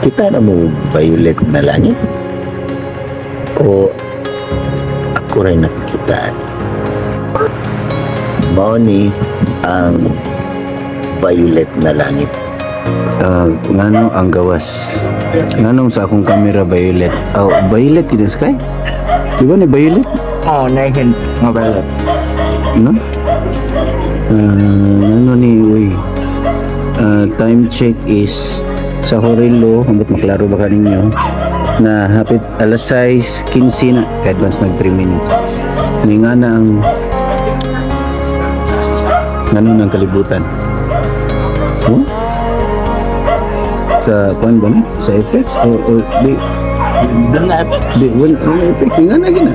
Kita na mo violet na langit? O ako rin nakikita? Mao ni ang violet na langit. Ngano ang gawas? Nganong sa akong camera violet? Oh, violet yun ang sky? Di ba ni violet? Oh, nahin nga violet. No? Ano ni, uy. Time check is sa Horilo, ambot maklaro ba kaninyo na hapit alas 6:15 na, kahit advance nag 3 minutes. Ni nga na ang ngano ng kalibutan. Huh? Sa kuan ba ni? Sa effects o di Blue na effect. Di wala wala effects nga na gina.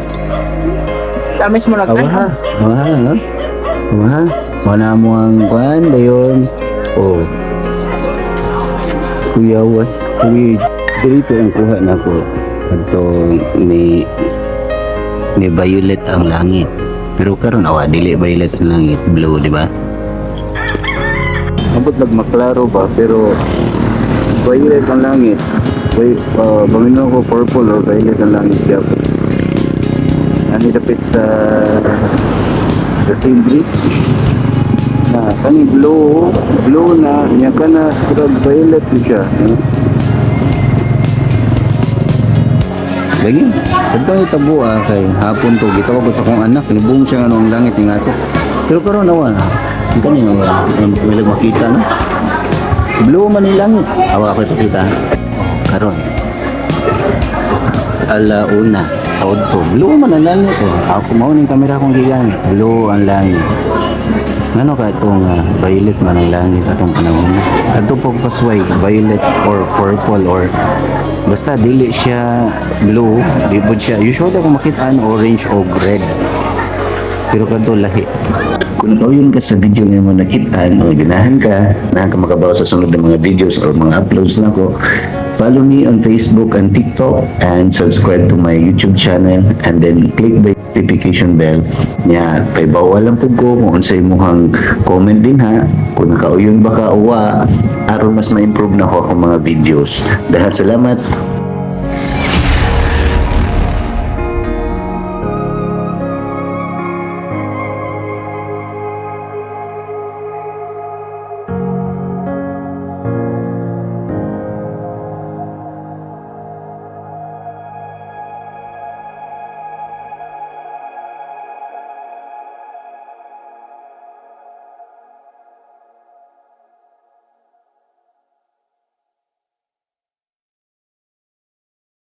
Tamis mo lang. Awaha, awaha, ha? Awaha. Wala mo ang kuan dayon. Oh. Kuya, what? Weird. Dito ang kuha nako kadto ni violet ang langit. Pero karon awa dili violet ang langit, blue, di ba? Abot lag maklaro ba, pero violet ang langit. Wait, paminaw ko purple or violet ang langit gyapon. Ani dapit sa same bridge na kani blue blue na nya kana murag violet ni siya, no? Lagi kadto tabo ah, kay hapon to gitawag ko sa akong anak, nibung siya ano ang langit ni ato, pero karon awa kani awa may makita no blue man ni langit. Awa ako ipakita. Oh, karon alauna sa udto, blue man ang langit. Oh, ako mao ning kamera akong gigamit, blue ang langit. Ngano ka itong violet man ang langit atong panahon kadto pag pasway, violet or purple or basta dili siya blue, di pod siya. Usually ako makita ang orange o red, pero kadto lahi. Kung kauyon ka sa video nga mo nakitaan o ganahan ka, na ka makabaw sa sunod ng mga videos or mga uploads nako, follow me on Facebook and TikTok and subscribe to my YouTube channel and then click the notification bell. Nya, paibaw lang pud ko kung unsay imong comment din ha, kung nakauyon ba ka o wa, aron mas ma-improve na ako akong mga videos. Dahil salamat.